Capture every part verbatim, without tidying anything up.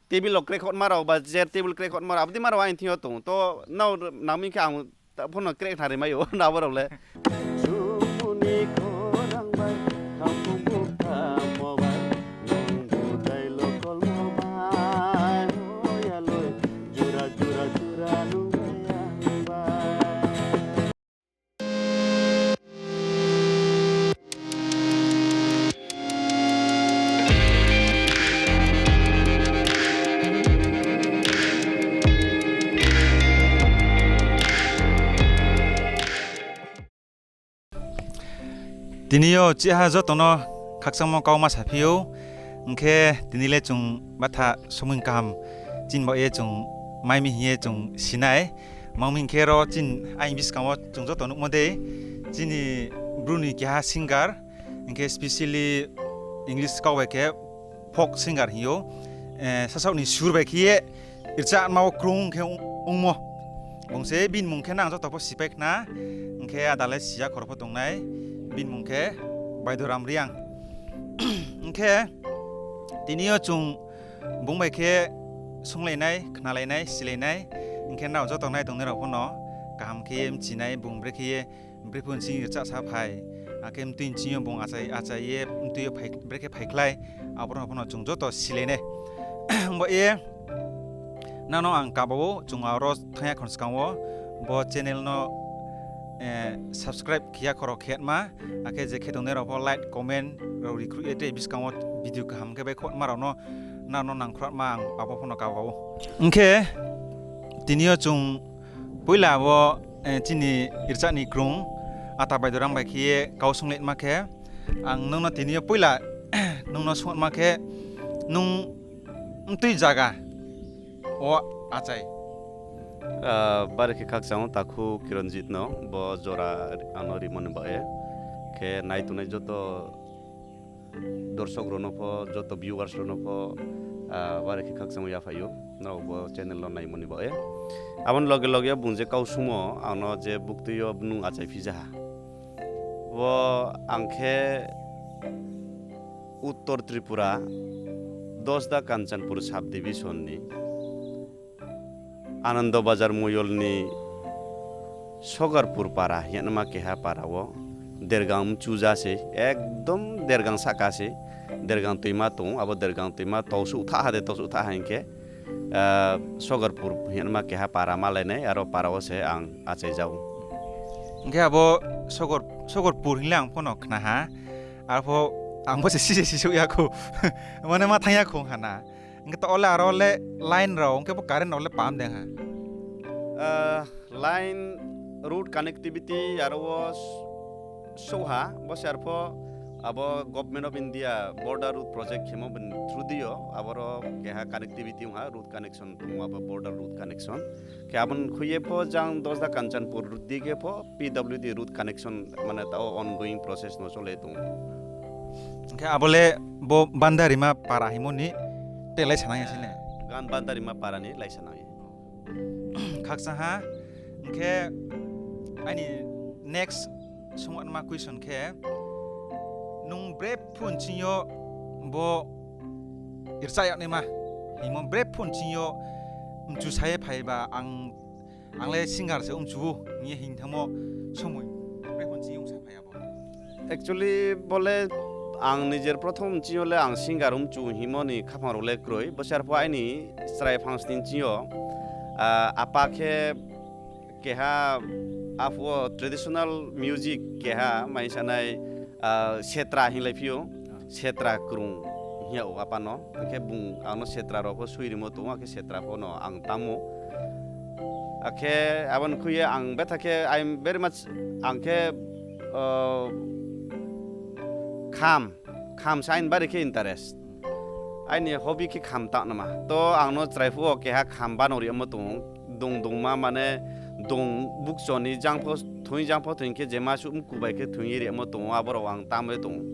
table rao krehkhoma rao ba chair table krehkhoma rao, abo dei ma rao aini thing yo tong. To nrao nang mi khe ang ta pho no kreh khna ri mai ou, abo rao le. Sumuni khorang bai, khaphung bukha mo bai, nung budai lokolmo bai, hoyaloi, jura jura jura nung bai ang bai. Tini yo chiha joto no khakchangmo kau ma saphi ou. Hing khe tini le chung batha somoi kaham chini baoh ye chung mai mi hing ye chung si nai. Mang mi hing khe ro chini aini buskang wo chung joto nuhmo dei, chini Bru ni keha singer, hing khe specially English kau bai khe folk singer hing ou. Sasaoh ni sur bai khe ye rchahma wo krung khe ong-, ongmo. Bung se bini mung khe nang joto pho sipai khna, hing khe ada le siya khoro pho tongnai, bini mung khe Baidoram Reang. Hing khe tini yo chung bung bai khe sunglai nai, khnalai nai, silai nai, hing khe nrao joto nai tongnai rao pho no kaham khe ye mchi nai, bung brekhe ye, brekhe phuh nching rchahsa phai, akhe mtui nching yo bung achai, achai ye mtui yo phai, brekhe phaikhlai, abo rao pho no chung joto silai nai. Himba ye, nang no ang kaba ou, chung aro thanng ya khon skang wo, bo channel no subscribe khe ya khoro khe ma, akhe je khe tongnai rao pho like, comment rao ri khruh ye tre buskang wo video kaham khe bai khoma rao no, nang no nangkhruhma ang abo pho no kaba ou. Hing khe tini yo chung poila wo chini rchah ni krung, ata Baidoram bai khe ye kau sunglaima khe, ang nung no tini yo poila nung no sungma khe, nung mtui zaga wo achai. Bari khe khakchang ou takhu Kiranjit no bo jora ang no rimo ni baoh ye. Khe nai tongnai joto dorshok rao no pho, joto viewers rao no pho, bari khe khakchang ou yaphai ou, nrao bo channel no naimo ni baoh ye. Abo ni loge loge bung je kau sungmo, ang no je buktui yo nung achai phi ja ha. Bo ang khe Uttor Tripura, Dasda Kanchanpur sub division ni Anando Bazar moyol ni Sogarpur para hingma keha para wo Dergang mchu ja se, ekdom Dergang sahka se, Dergang toima tong ou, abo Dergang toima tosuh tha ha de, tosuh tha ha hing khe, Sogarpur hingma keha para malai nai, aro para wo se ang achai ja ou. Hing khe abo Sogarpur hing le ang pho no khna ha, arpho ang bo se si se sisouh ya khou, mane ma thanng ya khou ha na. Hing khe taoh le aro le line rao, hing khe bo current rao le pam dei ha. Line, road connectivity aro wo souh ha, bo se arpho abo Government of India Border Road Project khemo bini through di yo, aboro keha connectivity ong ha, road connection tong ou, abo border road connection. Khe abo ni khui ye pho jang Dasda Kanchanpur di khe pho P W D road connection mane taoh ongoing process no cholai tong ou. Hing khe abo le bo Bandarima para hingmo ni te lai sanang ya se ne? Gan Bandarima para ni lai sanang ya. Khakchang ha, hing khe aini next sungma question khe, nung brephuh nching yo bo rchah yagnaima hingmo brephuh nching yo mchu sa ye phai ba ang, ang le singer se mchu ou hing ye hing thanngmo somoi brephuh nching yo sa phai abo? Actually, bo le ang nijer prothom nching yo le ang singer mchu hingmo ni khaphang rao le kroi. Bo se arpho aini chrai phangsni nching yo, apa khe keha aphuh wo traditional music keha mai sanai, setra hinglai phi ou, setra krung hing yag ou apa no. Akhe bung ang no setra rao pho sui rimo tong ou, akhe setra pho no ang tamo. Akhe abo ni khui ye ang betha khe, I am very much, ang khe kham, kham se aini bari khe interest. Aini hobby khe kham tangnaima. To ang no chrai phuh wo keha kham bano rimo tong ou, dong dongma mane dong bukcho ni jang pho thoi, jang pho thoi khe jema suh mku bai khe thoi ye rimo tong ou, abo rao ang tam ye tong ou.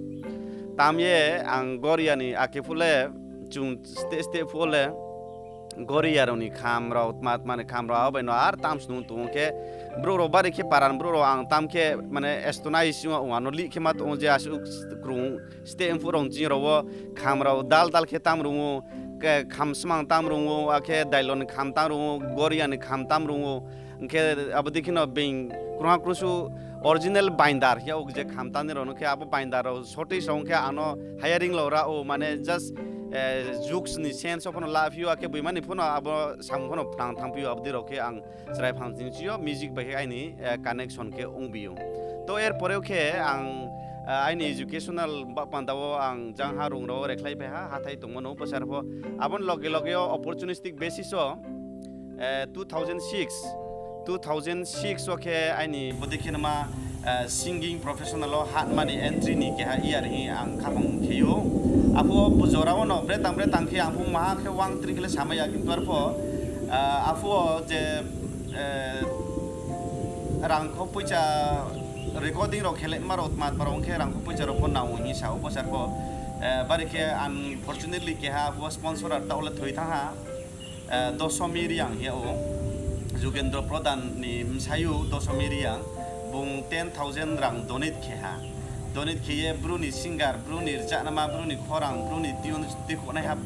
Tam ye ang goria ni akhe phuh le chung steh steh phuh wo le Goria rao ni kham rao, tma tma ni kham rao, abo bai no ar tam snung tong ou khe, brouh rao bari khe para ni brouh rao ang tam khe, mane, astonish ong ou, ano lih khe ma tong ou je asuh krung steh mphuh rao ni ching rao wo kham rao dal dal khe tam rung ou, kham smang tam rung ou, akhe dailon ni kham tam rung ou, goria ni kham tam rung ou. Hing khe abo dei kheno being krungha krungsu original binder hing ye ou je kham tam ni rao no khe abo binder rao shortage rao ong khe ano hiring rao ra ou, mane just jokes ni sense wo phano la phi ou, akhe boima ni phano abo samung phano phnang thanng phi ou, abo dei rao khe ang chrai phang ching chi yo music bai khe aini connection khe ongbi ou. To er pore khe ang aini educational ba panda wo ang jangha rung rao rekhlai phai ha, hathái tongmo no bo sar pho. Abo ni loge loge yo opportunistic basis wo two thousand six, two thousand six wo khe aini bodei khe nama singing professional wo hatma ni entry ni keha year hing ang khaphang khe ou. Aphuh wo jora wo no bretang bretang khe ang pho maha khe wang tring khe le samai ya, kintu ar pho aphuh wo je rangkho poicha recording rao khe le ma rao tma tma rao ong khe rangkho poicha rao pho nang ou hing sa ou bo sar pho. Bari khe unfortunately keha aphuh wo sponsor ar taoh le thoi thanng ha. Dosomi Reang hing ye ou, Jugendro Pradhan ni bsayouh Dosomi Reang, bung ten thousand rang donate khe ha. Donate khe ye Bru ni singer, Bru ni rchahnaima, Bru ni khorang, Bru ni tune tuikhouhnaiha,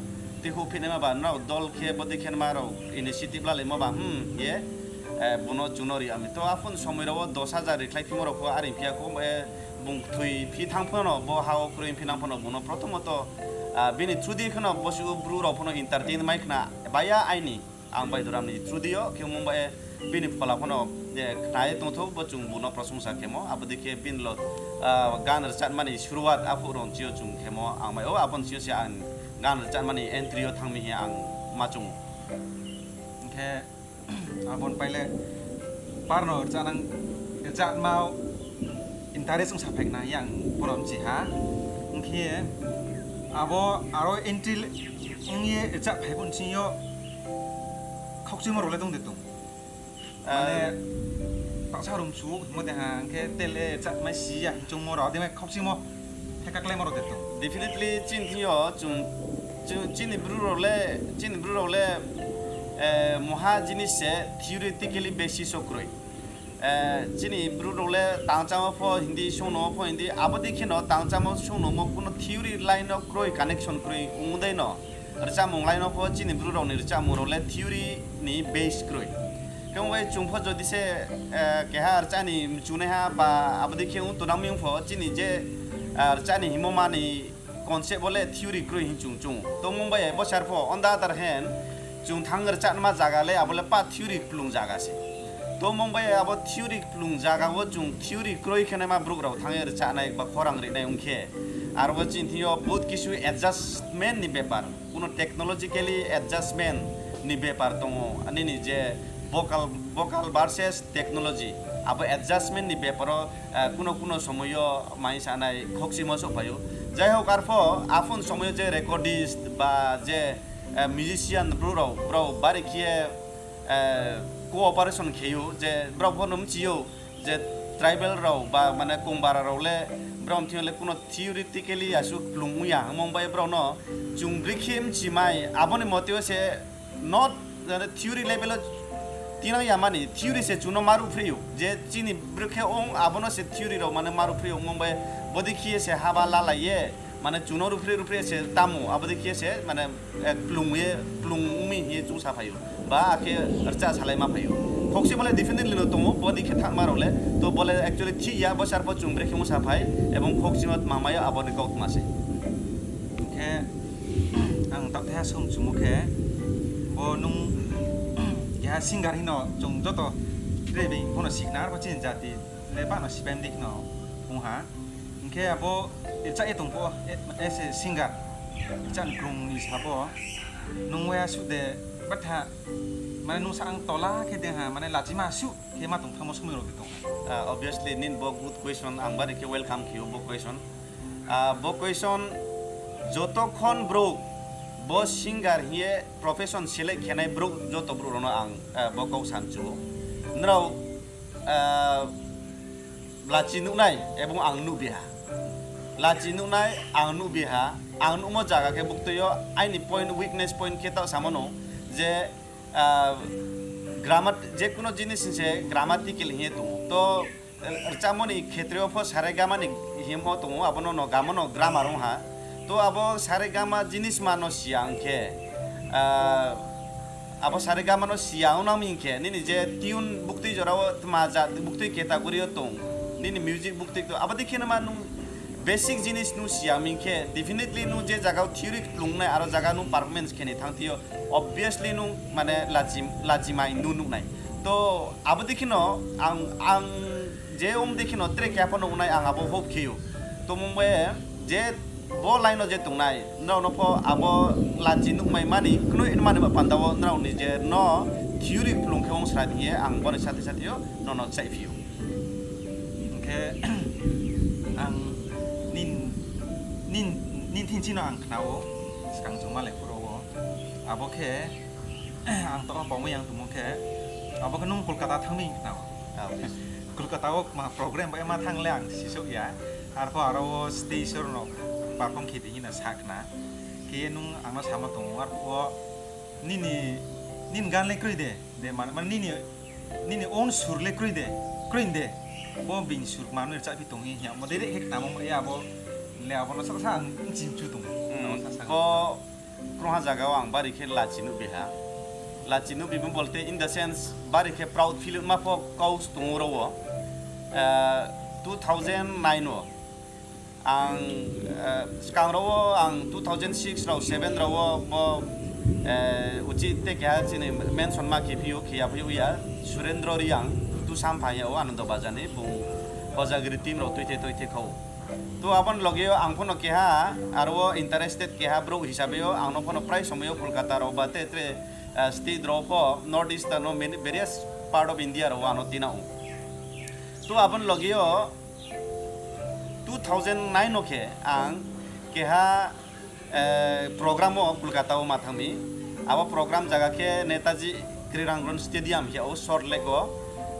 tuikhouhphinaima ba nrao dol khe bodei khe nama rao initiative lalaimo ba hing ye bung no chung no ri ya mi. To aphuh ni somoi rao wo dos hajar rikhlai phimo rao pho are phi ya kho, bung kthoi phi thanng pho no, bo ha wo kroi phi nang pho no bung no prothom wo to bini through di kheno bosi Bru rao pho no entertain mai khna bai ya aini, ang Baidoram ni through di yo khe mung bai bini phola pho no khna ye tongthou, bo chung bung no prosongsa khemo, abo dei khe bini lo gan rchahma ni suruat aphuh rao ni chi yo chung khemo ang mai ou, abo ni chi yo se ang gan rchahma ni entry yo thanng mi hing ye ang ma chung ou. Hing khe abo ni pai le par no rchahnang, rchahma interest ong saphai khna hing ye ang pho no mchi ha. Hing khe abo aro entry ong ye rchahphai phuh ni ching yo khaukchimo rao le tong de tong? Mane, taohsa rao mchu hingmo de ha, hing khe tele rchahmai si ya hing choungmo rao, abo dei mai khaukchimo, thekakláimo rao de tong? Definitely chini thing yo chung, chini Bru rao le, chini Bru rao le mungha jinis se theoretically basis wo kroi. Chini Bru rao le tangchámo pho Hindi, songnomo pho Hindi, abo dei kheno tangchámo songnomo kuno theory line no kroi, connection kroi ong dei no. Rchahmung line no pho chini Bru rao ni rchahmung rao le theory ni base kroi. Khe ong bai chung pho jodi se keha rchah ni mchunaiha ba abo dei khe ong tongnang mi ong pho chini je rchah ni hingmo ma ni concept wo le theory kroi hing chung chung ou. To mung bai bo sar pho, on the other hand, chung thanng rchahnaima zaga le abo le pa theory kplung zaga se. To mung bai abo theory kplung zaga wo chung theory kroi khe naima brouh rao thanng ye rchahnai ba khorang rinai ong khe, aro wo chini thing yo bohut kisu adjustment ni bepar, kuno technologically adjustment ni bepar tong ou. Nini je vocal, vocal versus technology, abo adjustment ni bepar wo kuno kuno somoi yo mai sanai khaukchimo souhphai ou. Jai hok, arpho aphun somoi yo je recordist ba je musician brouh rao, brao bari khe ye cooperation khe ou, je brao pho no mchi ou, je tribal rao ba mane kongbara rao le brao ni thing yo le kuno theoretically asuh kplung ong ya, ongmo bai brao no chung brekhe mchimai, abo ni mote wo se not theory level wo tinang ya mani, theory se chung no ma ruhphreh ou. Je chini brekhe ong, abo no se theory rao mane ma ruhphreh ou, ongmo bai bodei khe ye se haba lalai ye, mane chung no ruhphreh ruhphreh se tamo, abo dei khe ye se mane kplung ye, kplung ong mi hing ye chung saphai ou. Ba akhe rchah salai ma phai ou. Khaukchimo le definitely no tong ou, bodei khe thanngma rao le. To bo le actually thik ya, bo sar pho chung brekhe ong saphai, ebong khaukchimo tma mai yo abo ni kautma se. Hing khe ang taoh thaiha song chumo khe, bo nung keha singer hing no chung joto tre being pho no sikhna, arpho chini jati le ba no sipai mdi kheno ong ha. Hing khe abo rchah ye tong pho, as a singer, rchah ni krung ni sa pho, nung waiha suh de, batha, mane nung sa ang tola khe de ha, mane lachima suh khe ma tong thanngmo somoi rao de tong ha? Obviously, nini bo good question, ang bari khe welcome khe ou bo question. Bo question, jotokhon brouh, bo singer hing ye profession select khenai brouh, joto brouh rao no ang bo kau sa mchu ou. Nrao lachi nuhnai ebong ang nuhbi ha. Lachi nuhnai ang nuhbi ha. Ang nuhmo zaga khe buktui yo aini point, weakness point khe taoh samo no, je, grammar, je kuno jinis ni se grammatical hing ye tong ou. To, rchamo ni khetre wo pho saregama ni hingmo tong ou, abo no no gamo no grammar ong ha. To abo saregama jinis ma no si ya ong khe, abo saregama no si ya ong nang mi hing khe, nini je tune buktui jora wo tma jat buktui category yo tong, nini music buktui to, abo dei khe no ma nung basic jinis nung si ya mi hing khe, definitely nung je zaga wo theory kplung nai, aro zaga nung performance khe ni thanng thing yo, obviously nung mane lachi, lachimai nung nuh nai. To abo dei khe no ang, ang je om dei khe no tre keha pho nuh nai, ang abo hope khe ou. To mung bai je bo line no je tongnai, nrao no pho abo lachi nuhmai mani, knoi mani ba panda wo nrao ni je no theory kplung khe ong sra di ye, ang bo ni sathe sathe yo nono chaiphi ou. Hing khe ang nini, nini, nini thing chini ang khna ou, skang chung malai phuru wo. Abo khe, ang to pamui yang tongmo khe, abo khe nung Kolkata thanng mi hing khna ou. Kolkata wo ma program bai ma thanng le ang sisouh ya. Arphuh aro wo stage rao no perform khe di hing na sa khna. Khe nung ang no samo tong ou, arphuh wo nini, nini gan le kroi de, de mane, mane nini, nini own sur le kroi de, kroi de. Bo bini sur manoi rchaphi tong hing hing ya, mo direct khe khnamo ya abo, le abo no sasa ang chimchu tong. Abo sasa. Bo krungha zaga wo ang bari khe lachi nuhbi ha. Lachi nuhbi mo bolte in the sense bari khe proud feel ma pho kau tong ou ro wo. Two thousand nine wo ang, skang rao wo ang two thousand six rao seven rao wo bo, uchih te keha chini mention ma khe phi ou, khe ya phi ou ya, Surendra Reang, Tusampha hing ya ou, Anando Bazar ni, bung Hojagiri team rao tuithe tuithe kha ou. To abo ni loge yo ang pho no keha, aro wo interested keha brouh hisabe yo ang no pho no prai somoi yo Kolkata rao ba te tre, state rao pho, North East no many, various part of India rao wo ang no tina ou. To abo ni loge yo two thousand nine no khe ang keha, program wo Kolkata wo ma thanng mi. Abo program zaga khe Netaji Kriran Ground Stadium hing ya ou, Salt Lake wo.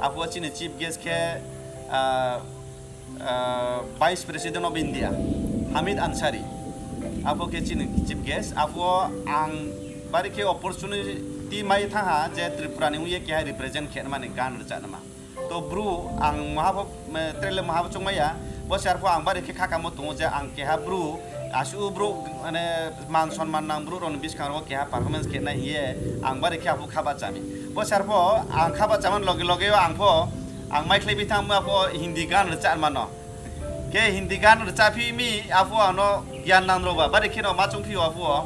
Aphuh wo chini chief guest khe, Vice President of India, Hamid Ansari. Aphuh khe chini chief guest. Aphuh wo ang bari khe opportunity mai thanng ha je Tripura ni ong ye keha represent khe nma ni gan rcha nma. To bru ang maha pho, tre le maha pho choungmai ya. Bo se arphuh ang bari khe khakamo tong ou je ang keha bru, asuh bru, mane, man sonman nang bru rao ni buskang rao wo keha performance khe nai hing ye ang bari khe aphuh kha bahcha mi. Bo se arphuh ang kha bahchamo ni loge loge yo ang pho, ang maikhlai bi thanng mi aphuh Hindi gan rcha nma no. Khe Hindi gan rchaphi mi aphuh ang no gyan nang rao ba, bari khe no ma choungphi ou aphuh.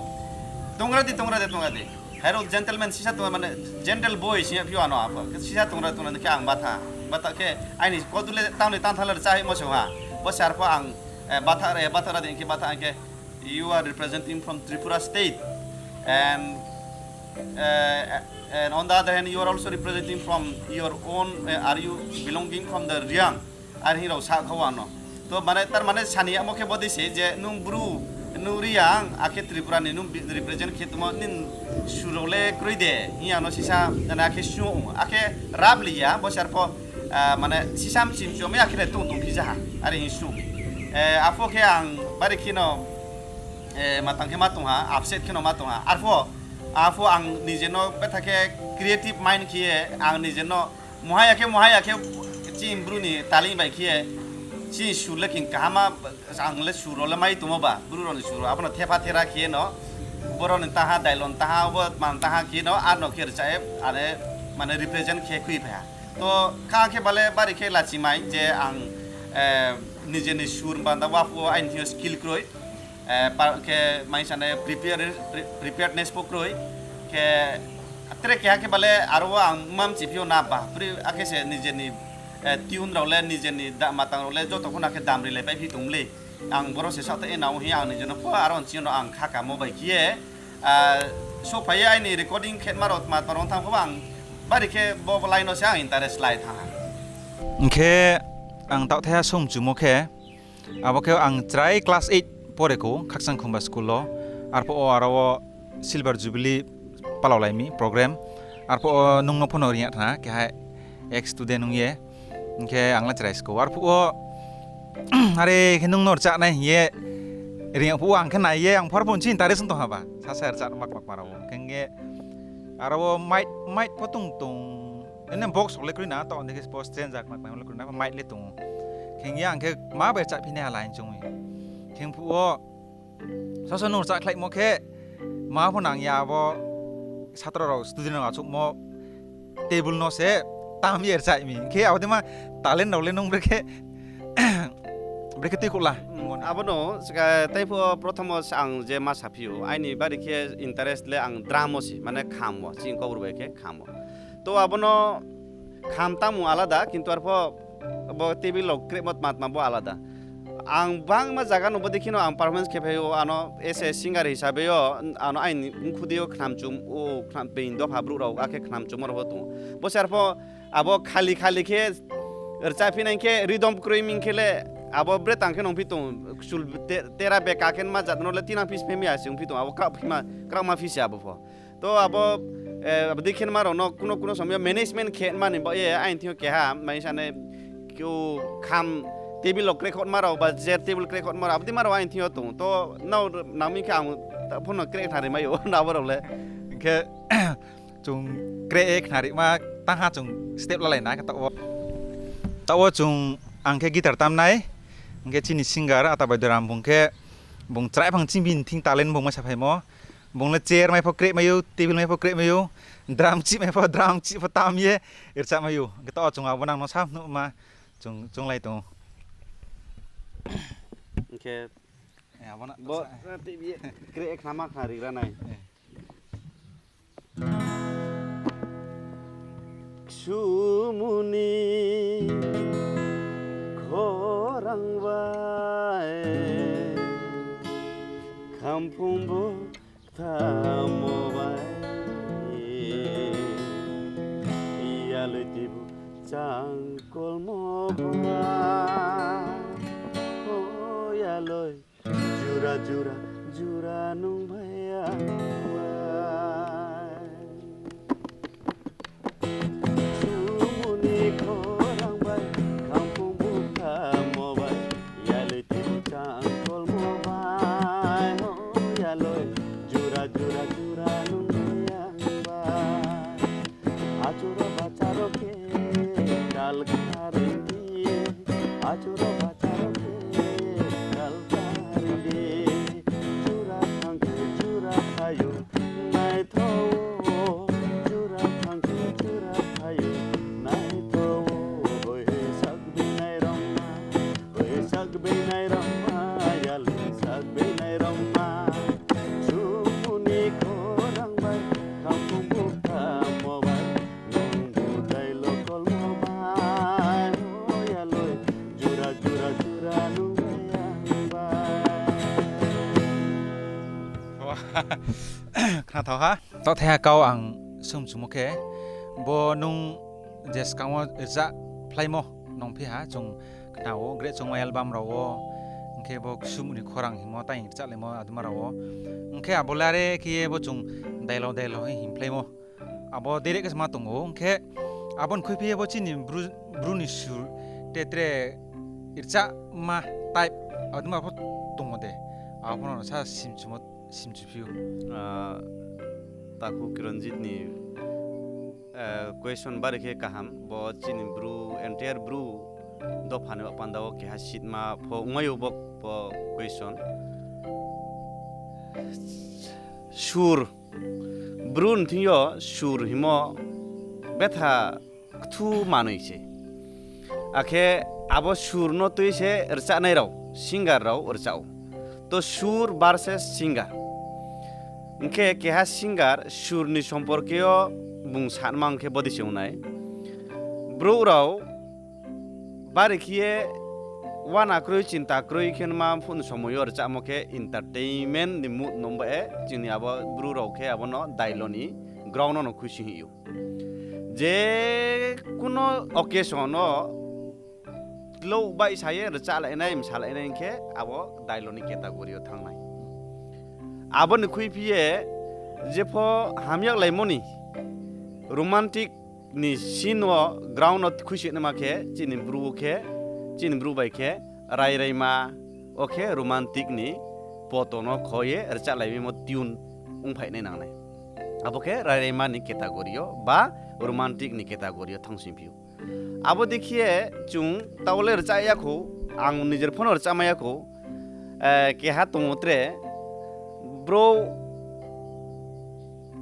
Tongra di, tongra di, tongra di. Hai rao gentleman sisa tong, mane, gentle boy sing ya phi ou ano aphuh. Sisa tongra tongra di khe ang batha. Batha khe aini kodu le tang ni tang tha le rcha himo se ha. Bo se arphuh ang, batha re, batha ra di khe batha khe, you are representing from Tripura state and, and on the other hand, you are also representing from your own, are you belonging from the Reang? Are hing rao sa kha ou ano. To mane, tar mane sani yamo khe bodei se je nung bru, nung Reang, akhe Tripura ni nung represent khe tongmo, nini sur rao le kroi de hing ye ang no sisa, mane, akhe sung ou, akhe rab li ya, bo se arphuh, mane, sisa mchim chom ya khe le tong tong phi ja ha, are hing sung. Aphuh khe ang bari khe no, matang khe ma tong ha, upset khe no ma tong ha. Arphuh, aphuh ang nije no betha khe creative mind khe ye ang nije no muha ya khe, muha ya khe chini bru ni talent bai khe ye, chini sur le khe kaham ma, ang le sur rao le mai tongmo ba, bru rao ni sur rao, abo no thepha thera khe ye no, bo rao ni taha, dailon taha, bo man taha khe no, ano khe rcha ye, are, mane, represent khe khui phai ha. To kha khe ba le bari khe lachi mai je ang, nije ni sur banda wo aphuh wo aini thing yo skill kroi. Khe maisa nai preparedness pho kroi. Khe tre keha khe ba le aro wo ang ma mchiphi ou na ba, akhe se nije ni tune rao le, nije ni matang rao le joto pho no khe damri le paiphi tong le. Ang boro se saohthaih ye nang ou hing ye ang nije no pho aro nching yo no ang khakamo bai khe ye, souhphai ye aini recording khe ma rao tma tma rao thanng pho ang bari khe bo line no se ang interest lai thanng ha. Hing khe ang taohthaiha songchumo khe, abo khe ang chrai class eight pore kho, Khakchangkhumba school wo. Arphuh wo aro wo Silver Jubilee palaolai mi program. Arphuh wo nung no pho no ring ya thna, keha ex student ong ye. Hing khe ang le chrai skou. Arphuh wo, are khe nung no rcha nai hing ye ring ya phuh wo ang khe nai ye, ang pho arphuh nchi interest tong ha ba. Sasa rcha nma kma kma rao wo. Hing khe Aro wo mic, mic pho tong tong. Ene box rao le kroi na, taoh ni khe bo stranger kma kma le kroi na, mic le tong ou. Khe hing ye ang khe ma bai rchahphi nai hala hing choung mi. Khe phuh wo, sasa nung rchahkhlaimo khe, ma pho nang ya abo, satro rao, student rao achouhmo, table no se tam ye rchah mi. Hing khe abo dei ma talent rao le nung brekhe, brekhe tuikhouh la. Abo no, tei pho prothom wo ang je ma saphi ou, aini bari khe interest le ang drum wo se, mane kham wo, chini Kaubru bai khe kham wo. To abo no kham tangmung alada, kintu arpho bo table rao krehmo tma tma bo alada. Ang bangma zaga no bodei khe no ang performance khe phai ou, ano as a singer hisabe yo, ano aini mkhu dei yo khnamchum ou, khnam-, being dopha brouh rao akhe khnamchumo rao pho tong ou. Bo se arpho abo khali khali khe rchahphi nai khe rhythm kroi mi khe le, abo bre tang khe nungphi tong, kchul te-, tera beka khe ma jat no le tinang phi se phai mi ya se ongphi tong, abo kraoh phi ma, kraohma phi se abo pho. To abo, abo dei khe ma rao no kuno kuno somoy yo management khe ma ni baoh ye aini thing yo keha, mai sanai, keu kham table rao krehkhouhma rao, ba chair table krehkhouhma rao, abo dei ma rao aini thing yo tong. To nrao nang mi khe ang pho no kreh khnari mai ou, abo rao le. Hing khe chung kreh ye khnarima tangha chung step lalai na khe taoh wo. Taoh wo chung ang khe guitar tam nai, hing khe chini singer Ata Baidoram bung khe, bung chrai phang ching bini thing talent bung ma saphaimo. Bung le chair mai pho kreh mai ou, table mai pho kreh mai ou, drum chih mai pho, drum chih pho tam ye rchah mai ou. Hing khe taoh wo chung abo nang no sa nuhma chung, chounglai tong ou. Hing khe bo kreh khnama khnarigra nai. Ksumuni khorang bai, khamphung bo kthamo bai, yaloi tibu changkolmo bai, o yaloi jura jura jura nung bai ang bai. Ksumuni khorang bai, khamphung bo kthamo bai, yaloi tibu changkolmo bai, o yaloi jura jura jura nung bai ang bai. Achuro bacharo khe kal kharing di, achuro bacharo khe kal kharing di. Jura thang khe jura phaio naitho, jura thang khe jura phaio naitho. Oi sak beinai rangma, oi sak beinai rangma, yaloi sak beinai rangma. Ksumuni khorang bai, khamphung bo kthamo bai, nung budai lokolmo bai, o yaloi jura jura jura nung bai ang bai. Khnathao ha. Taoh thaiha kau ang sumchumo khe, bo nung je skang wo rchahphlaimo nungphi ha, chung khna ou, Grechoungma album rao wo, hing khe bo Ksumuni khorang hingmo tang rchahlaimo aduma rao wo. Hing khe abo lare khe ye bo chung dailo dailo hing hingphlaimo. Abo direct khe se ma tong ou, hing khe abo ni khuiphi ye bo chini Bru, Bru ni sur, te tre rchahma type aduma pho tongmo de. Abo pho no sa simchumo, simchuphi ou. Takhu Kiranjit ni question bari khe kaham, bo chini Bru, entire Bru dopha ni baoh panda wo keha sitma pho ongmai ou bo, bo question. Sur, Bru ni thing yo sur hingmo betha kthu manoi se. Akhe abo sur no tui se rchahnai rao, singer rao rchah ou. To sur versus singer. Hing khe keha singer sur ni somporke yo bung sanma hing khe bodei se ong nai. Brouh rao bari khe ye uana kroi, chinta kroi khe ma phuh ni somoi yo rchahmo khe entertainment ni mood no ba ye chini abo Bru rao khe abo no dailo ni ground no no khuisi hing ou. Je kuno occasion no louh baihsa ye rchahlainai, msalainai hing khe abo dailo ni category yo thanng nai. Abo ni khuiphi ye jepho hamyaglaimo ni romantic ni scene wo ground no khuisi naima khe chini Bru khe, chini Bru bai khe rairaima, o khe romantic ni poto no kho ye rchahlaimaimo tune ongphai nai nang nai. Abo khe rairaima ni category yo ba romantic ni category yo thanngsingphi ou. Abo dei khe chung taoh le rchah ya khou, ang nijer pho no rchah mai ya khou, keha tong ou tre, brouh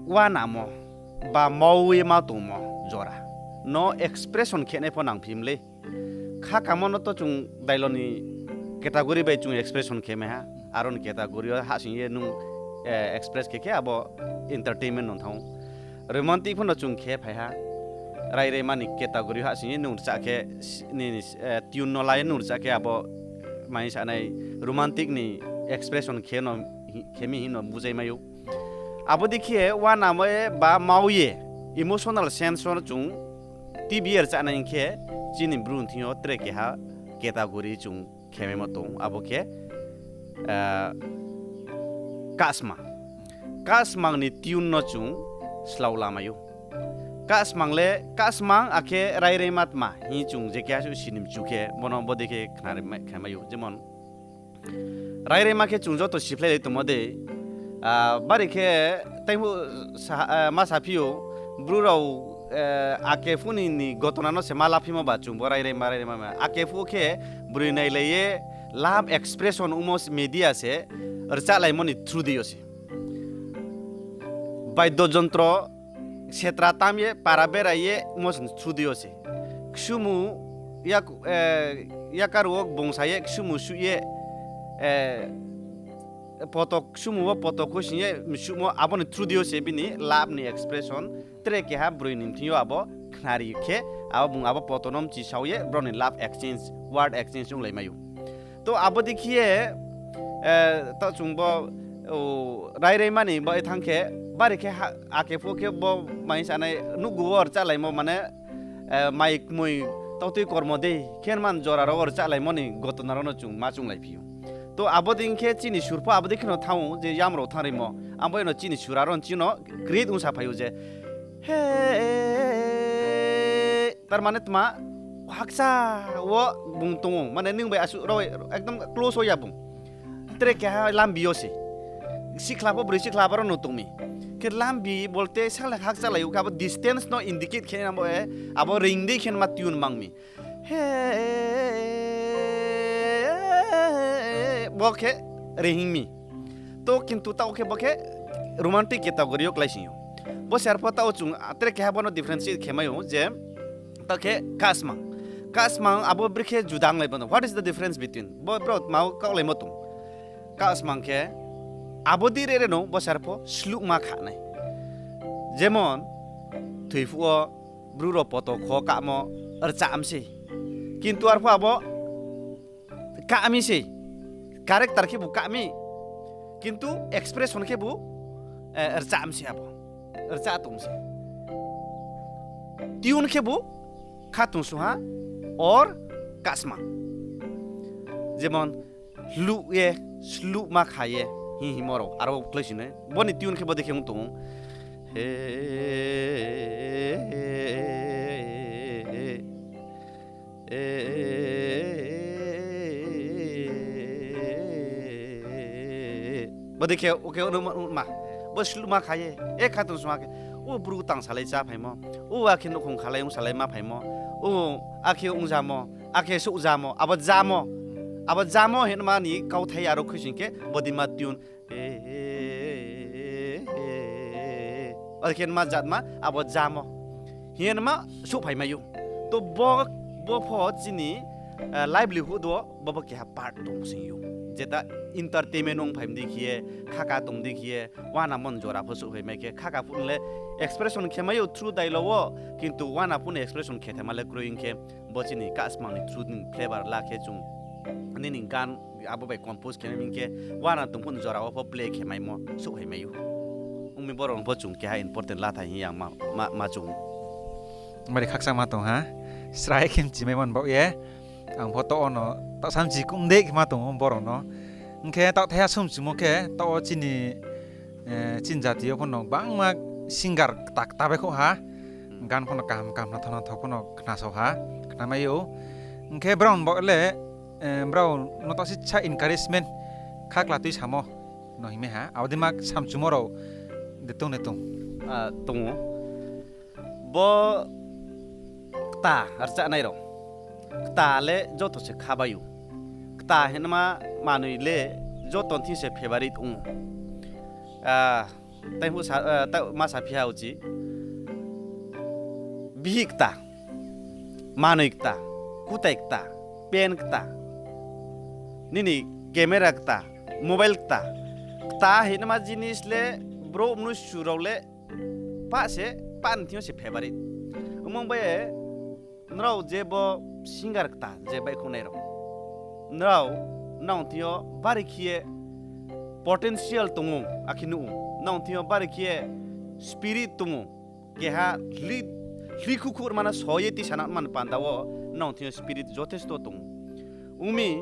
uanamo ba mau ye ma tongmo jora no expression khe nai pho nangphi mlei. Khakamo no to chung dailo ni category bai chung expression khe mai ha. Aro ni category yo hahsoing ye nung express khe khe abo entertainment no thanng ou. Romantic pho no chung khe phai ha. Rairaima ni category yo hahsoing ye nung rchah khe, tune no la ye nung rchah khe abo mai sanai romantic ni expression khe mi hing no bujai mai ou. Abo dei khe uanamo ye ba mau ye emotional sense no chung T V ye rchah nai hing khe chini Bru ni thing yo tre keha category chung khe maimo tong, abo khe kahsmang. Kahsmang ni tune no chung slao lamai ou. Kahsmang le, kahsmang akhe rairaima tma hing chung je keha suh sini mchu khe bo no bo dei khe khnari khe mai ou. Jemon, rairaima khe chung joto siphlailai tongmo dei, bari khe taiphuh ma saphi ou, Bru rao ake phuh ni ni gotona no se ma laphimo ba chung bo rairaima, rairaima ma. Ake phuh khe broi nailai ye love expression ongmo media se rchahlaimo ni through dei yo se. Baidyo jontro setra tam ye, para berai ye, mo through dei yo se. Ksumu, yak-, yakar wo bungsa ye, ksumu suh ye, poto ksumu wo poto khuising ye msuhmo, abo ni through dei yo se bini love ni expression. Tre keha broi ni thing yo abo khnari khe, abo bung abo poto no mchisao ye, brao ni love exchange, word exchange onglai mai ou. To abo dei khe ye, taoh chung bo, rairaima ni bo ye thanng khe, bari khe ake phuh khe bo mai sanai nuhgu wo rchahlaimo mane, mai kmoi tautui kormo dei khe man jora rao wo rchahlaimo ni gotona rao no chung ma chunglai phi ou. To abo dei khe chini sur pho abo dei khe no thanng ou je yam rao thanng rimo, abo ye no chini sur aro chini no create ong saphai ou je, he, tar mane tma, hakcha wo bung tong ou, mane nung bai asuh rao ekdom close wo ya bung. Tre keha lambi yo se. Sikhla pho broi sikhla abo rao no tong mi. Khe lambi bolte sal hakchalai ou khe abo distance no indicate khe namo, abo reing dei khe ma tune mang mi. He, bo khe reing mi. To kintu taoh khe bo khe romantic category yo kláising ou. Bo se arpho taoh chung tre keha bo no differentiate khe mai ou je, taoh khe kahsmang. Kahsmang abo brekhe juda onglai bo no. What is the difference between? Bo brao tma wo kaohlaimo tong. Kahsmang khe abo dei rere no bo se arpho sluhma kha nai. Jemon, thoi phuh wo Bru rao poto kho kahmo rchah mi sei. Kintu arpho abo kah mi sei. Character khebu kah mi. Kintu expression khebu rchah mi sei abo. Rchah tong mi sei. Tune khebu khatong sungha or kahsmang. Jemon, hluh ye, sluhma kha ye, hing hingmo rao aro kláising nai. Bo ni tune khe bo dei khe ong tong ou. Bo dei khe, okay, ma. Bo sluhma kha ye, e khatong sungha khe, o bru tang salai chá phaimo, o akhe nouhkhong khalai ong salai ma phaimo, o akhe ong zamo, akhe souh zamo, abo zamo. Abo zamo hinma ni kauthai aro khuising khe, bodei ma tune. Akhe ma jatma, abo zamo. Hinma souhphai mai ou. To bo, bo pho chini livelihood wo, bo bo keha part tong sing ou. Jeta entertainment ong phai mi dei khe ye, khaka tong dei khe ye, uanamo ni jora pho souhphai mai khe, khaka phuh le expression khe mai ou through dialogue wo, kintu uana phuh ni expression khe thai ma le kroi hing khe, bo chini kahsmang ni through ni flavor la khe chung, nini gan abo bai compose khe mai hing khe, uana tong phuh ni jora wo pho play khe maimo souhphai mai ou. Ong mi borok no pho chung keha important la thai hing yang ma, ma, ma chung. Mari khakchangma tong ha, srai khe mchi maimo ni baoh ye. Ang pho taoh wo no, taoh samchi kum dei khe ma tong ou borok no. Hing khe taoh thaiha sumchimo khe, taoh wo chini, chini jati yo pho no gbangma singer kta kta bai khouh ha. Gan pho no kaham kaham nathok nathok pho no khnasao ha, khnamai ou. Hing khe brao ni baoh le, brao no taoh sisa encouragement khakla tui samo no hingmai ha. Abo dei ma samchumo rao de tong de tong. tong ou. Bo kta rchahnai rao, kta le joto se kha bai ou. Kta hingma manoi le joto thing se favourite ong ou. Tei ma saphi ha uchih, bihih kta, manoi kta, kutai kta, pen kta, nini camera kta, mobile kta. Kta hingma jinis le brouh mnusu rao le pah se, pah ni thing yo se favourite. Ongmo bai ye, nrao je bo singer kta je baihkhouhnai rao, nrao nang thing yo bari khe ye potential tong ou, akhe nuh ou. Nang thing yo bari khe ye spirit tong ou. Keha hli, hli khukhuh mano so ye tisa nang man panda wo nang thing yo spirit jothesto tong ou. Ong mi,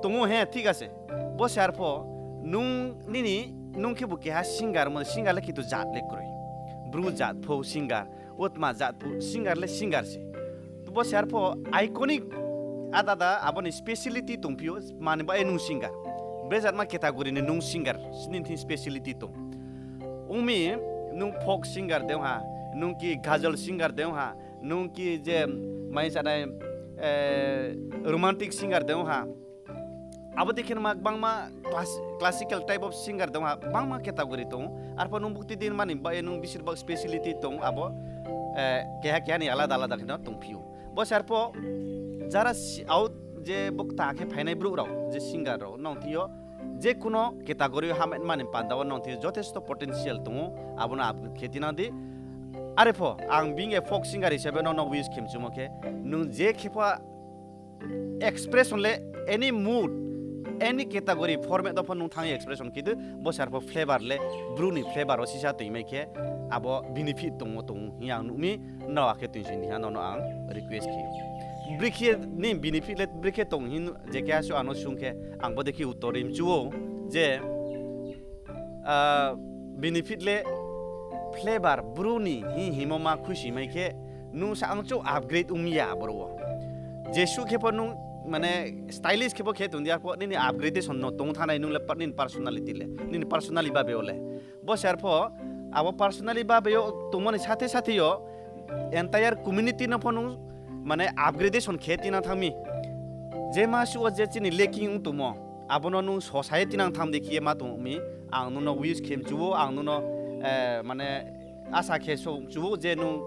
tong ou he, thik ase. Bo se arpho, nung nini, nung khebu keha singer mo, singer le kintu jat le kroi. Bru jat pho singer, utma jat pho singer le singer se. Bo se arpho iconic, ada ada abo ni speciality tongphi ou, mani ba e nung singer. Bejatma category ni nung singer, nini thing speciality tong. Ong mi, nung folk singer de ong ha, nung ki ghazal singer de ong ha, nung ki je mai sanai, romantic singer de ong ha. Abo dei khe nma gbangma classical type of singer de ong ha, gbangma category tong ou. Arpho nung bukti din mani ba ye nung besir bak speciality tong abo, keha keha ni alada alada khe no tongphi ou. Bo se arpho jara out je bo kta khe phainai brouh rao, je singer rao, nang thing yo je kuno category yo hamai mani panda wo nang thing yo jothesto potential tong ou, abo no upgrade khe tinang di. Are pho ang being a folk singer hisabe no no wish khe mchumo khe, nung je khe pho expression le any mood, any category format wo pho nung thanng ye expression khe di, bo se arpho flavor le, bru ni flavor wo sisa toimai khe, abo benefit tongmo tong ou hing ye ang nuh mi, nrao akhe toisoing di ha, nono ang request khe ou. Brekhe ni benefit le brekhe tong hing je keha suh ang no sung khe, ang bo dei khe uttor ri mchu ou je, benefit le flavor bru ni hing hingmo ma khuisoingmai khe, nung sa ang chouh upgrade ong mi ya aboro wo. Jesuh khe pho nung, mane, stylish khe pho khe tong di, arpho nini upgradation no tong thanngnai nung le nini personality le, nini personally babe wo le. Bo se arpho, abo personally babe yo tongmo ni sathe sathe yo, entire community no pho nung, mane, upgradation khe tinang thanng mi. Je ma suh wo je chini lacking ong tongmo, abo no nung sosa ye tinang thanng di khe ye ma tong mi, ang nung no wish khe mchu ou, ang nung no, mane, asa khe so mchu ou je nung,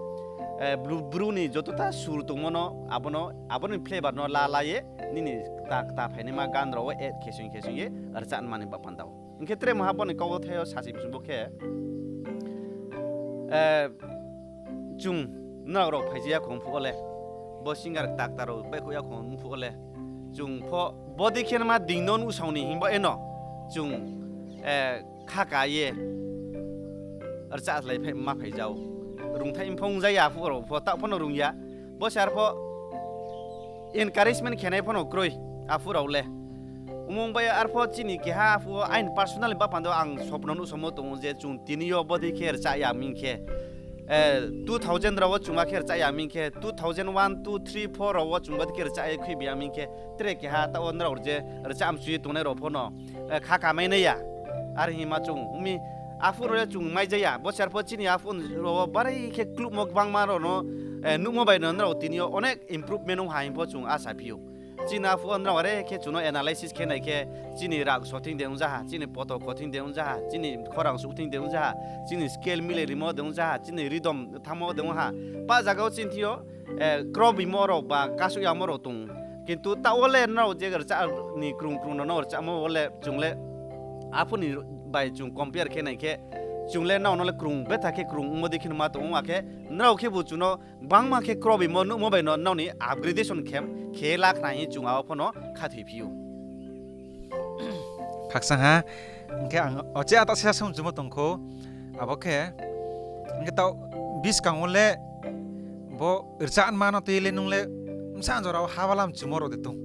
bru, bru ni joto ta sur tongmo no, abo no, abo ni flavor no la la ye, nini kta, kta phainaima gan rao wo add khe sing khe sing ye rchah mani ba panda wo. Hing khe tre maha bo ni kau thai yo sasi mchu bo khe, chung nrao rao phaiji ya khong phuh wo le, bo singer kta kta rao baihkhouh ya khong phuh wo le, chung pho bodei khe nma ding no nuhsao ni hing ba eno, chung, khaka ye rchah slái phai ma phai jao. Rungthai mphong ja ya phuh rao pho taoh pho no rung ya. Bo se arpho encouragement khenai pho no kroi aphuh rao le. Omung bai arpho chini keha aphuh wo aini personal ba panda wo ang sopno nuhsaomo tong ou je chung tini yo bodei khe rchah ya ming khe, two thousand rao wo chung ba khe rchah ya ming khe, two thousand one, two, three, four rao wo chung bodei khe rchah ye khuibi ya ming khe, tre keha taoh wo nrao je rchah mchu ye tongnai rao pho no, khaka mai nai ya. Are hing ma chung ong mi, aphuh rao le chung mai ja ya. Bo se arpho chini aphuh rao wo barai khe klubmo gbangma rao no nuhmo bai no nrao tini yo onek improvement ong ha hing pho chung asa phi ou. Chini aphuh wo nrao are khe chung no analysis khe nai khe, chini rang so thing de ong ja ha, chini poto kho thing de ong ja ha, chini khorang suh thing de ong ja ha, chini scale milai rimo de ong ja ha, chini rhythm thanngmo de ong ha. Pa zaga wo chini thing yo, krobimo rao ba kasuh yamo rao tong ou. Kintu taoh wo le nrao je rchah ni krung krung no no rchahmo wo le chung le aphuh ni bai chung compare khe nai khe, chung le nrao no le krung betha khe krung ongmo dei khe no ma tong ou, akhe nrao khebu chung no gbangma khe krobimo nuhmo bai no nrao ni upgradation khe, khe la khna hing chung abo pho no khathoiphi ou. Khakchang ha, hing khe ang oche ata sisa songchumo tong khou, abo khe, hing khe taoh buskang wo le bo rchahma no tui le nung le bsa jora wo habala mchumo rao de tong?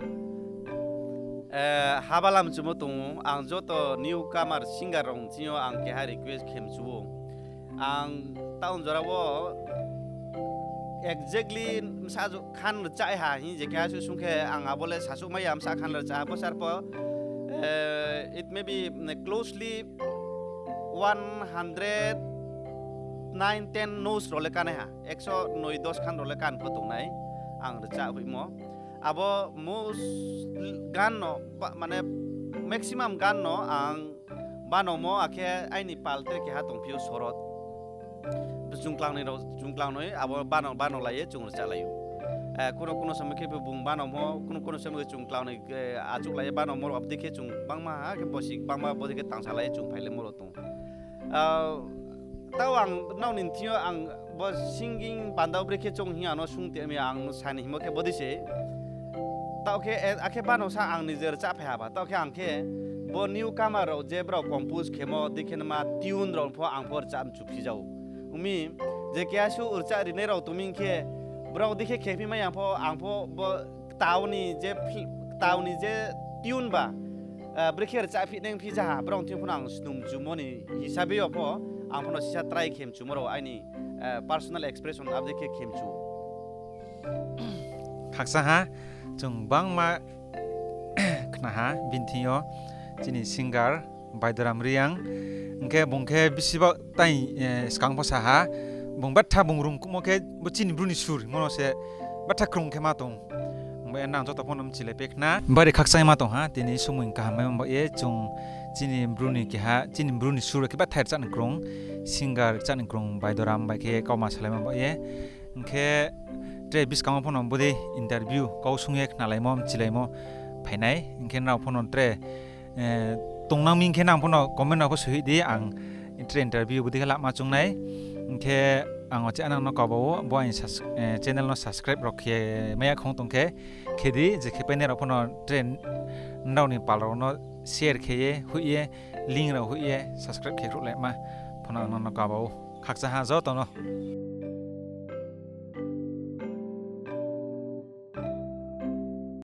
Habala mchumo tong ou, ang joto newcomer singer rao ni thing yo ang keha request khe mchu ou. Ang taoh jora wo exactly bsa khan rchah ha hing je keha suh sung khe ang abo le sasuh mai ya, bsa khan rchah ha bo se arpho, it may be closely one hundred nine ten notes rao le kanaiha, ekso noi dos khan rao le kan pho tongnai ang rchah hoihmo. Abo most gan no, mane maximum gan no ang banomo, akhe aini pal tre keha tongphi ou Sorot. Chung klangnoi rao, chung klangnoi abo bano, bano lai ye chung rchahlai ou. Kuno kuno somoi khe bung banomo, kuno kuno somoi khe chung klangnoi achouhlai ye banomo rao, abo dei khe chung bangma ha khe bosi bangma bodei khe tangsalai ye chung phailaimo rao tong. Tao ang nrao ni thing yo ang bo singing panda wo brekhe choung hing ano sung tong mi, ang no sa ni hingmo khe bodei se. Taoh khe, akhe bano sa ang ni je rchah phai ha ba, taoh khe ang khe bo newcomer rao je brao compose khemo dei khe nama tune rao pho ang pho rchah mchu phi jao. Ong mi, je keha suh rchah rinai rao tong mi khe, brao dei khe khephi mai ang pho, ang pho bo ktao ni je, ktao ni je tune ba, brekhe rchah phi nai phi ja ha, brao thing pho no ang snung mchumo ni hisabe yo pho, ang pho no sisa try khe mchumo rao aini personal expression abo dei khe khe mchu. Khakchang ha, chung bangma khna ha bini thing yo, chini singer Baidoram Reang. Hing khe bung khe bisi ba tai skang pho sa ha, bung batha bung rung kuhmo khe bo chini Bru ni sur hingmo no se batha krung khe ma tong. Himba ye nang joto pho no mchilai pe khna. Bari khakchangma tong ha, tini somoi kaham mai ba ye chung chini Bru ni keha, chini Bru ni sur khe batha rchah ni krung, singer rchah ni krung Baidoram bai khe kauma salaima ba ye. Hing khe tre buskang wo pho no bodei interview kau sung ye khnalaimo, mchilaimo phainai. Hing khe nrao pho no tre tongnang mi hing khe nang pho no comment rao pho soihoih di, ang tre interview bodei khe lama choung nai. Hing khe ang o channel no kaba ou, bo aini channel no subscribe rao khe mai ya khong tong khe, khe di, je khe painai rao pho no tre nrao ni pal rao no share khe ye, hoih ye, link rao hoih ye, subscribe khe khruhlaima pho no ang no kaba ou. Khakchang ha joto no.